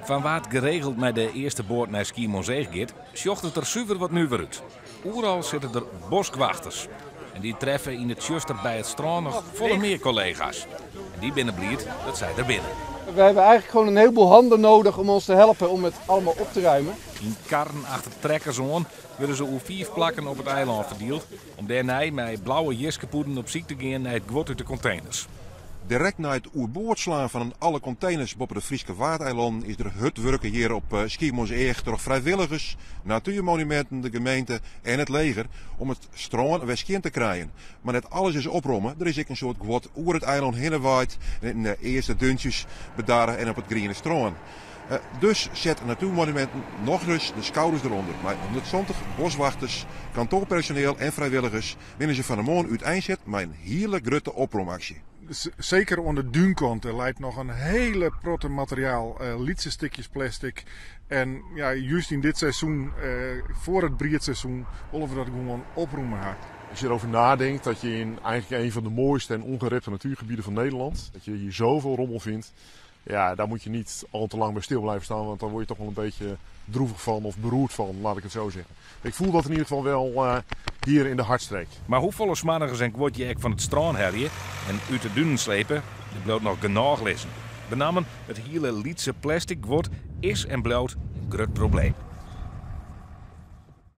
Fan wa't geregeld mei de earste boat nei Skiermûntseach giet, sjocht it der suver wat nuver út. Oeral sitte der boskwachters. En dy treffe yn it tsjuster by it strân noch folle mear kollega's. En dy binne bliid dat sy der binne. We hebben eigenlijk gewoon een heleboel handen nodig om ons te helpen om het allemaal op te ruimen. Yn karren achter trekkers oan wurde se oer fiif plakken op it eilân ferdield om dêrnei mei blauwe jiskepûden op syk te gean nei it guod út de konteners. Direkt nei it oerboard slaan fan alle konteners boppe de Fryske Waadeilannen is der hurd wurke hjir op Skiermûntseach troch frijwilligers, Natuurmonumenten, de gemeente en it leger om it strân wer skjin te krijen. Mar net alles is opromme, der is ek in soad guod oer it eilân hinne waaid en yn de earste dúntsjes bedarre en op it griene strân. Dus set Natuurmonumenten nochris de skouders derûnder. Mei 170 boswachters, kantoarpersoneel en frijwilligers binne se fan 'e moarn úteinset mei in hiele grutte opromaksje. Seker oan de dúnkant, der leit noch in hiele protte materiaal, lytse stikjes plastic. En ja, juist yn dit seizoen, foar it briedseizoen, wolle we dat gewoan opromme ha. Als je erover nadenkt dat je in eigenlijk een van de mooiste en ongerepte natuurgebieden van Nederland, dat je hier zoveel rommel vindt, ja, daar moet je niet al te lang bij stil blijven staan, want dan word je toch wel een beetje droevig van of beroerd van, laat ik het zo zeggen. Ik voel dat in ieder geval wel hier in de hartstreek. Mar hoefolle smoargens en guod je ek fan it strân helje en út de dunen slepe, der bliuwt noch genôch lizzen. Benammen it hiele lytse plastic guod is en bliuwt in grut probleem.